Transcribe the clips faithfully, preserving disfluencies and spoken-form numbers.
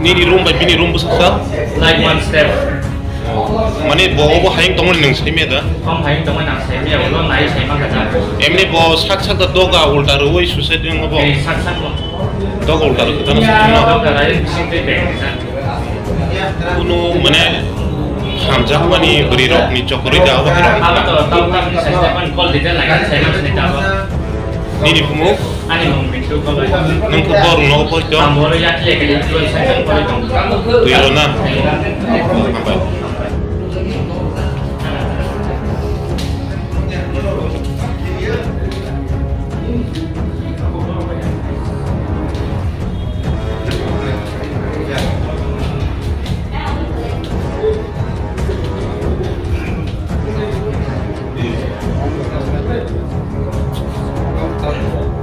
Nini room bai bini room bwsaksa? Like one step. Mane bo obo hayung tongmani nwng saimaya da? Kom hayung tongmani ang saimaya, ulo nai saima kha da. Emni bo sak sak da doga ulta rwui suicide wng obo? Eh, sak sak bo. Doga ulta rwkha da no? Doga rai bising twi bag kha da. Kunu mane hamjakmani bwrwi rokni chokrwi da obo hai rok. Abo to tamo tamo ni saimaya, call detail nai saima sini da bo. Nini bumo? Ani mung Mintu Koloi. Nung khe borok nogo poito? Ang boro yakle khe twelve section pori tong. Twi rw na? Hambai.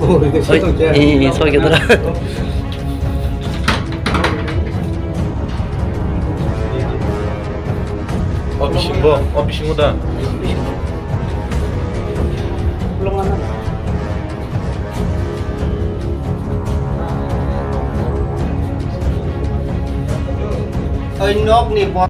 Oi, eh, eh, soy ke dara. O bisingo, o bisingo da. Oi, nok ni bo-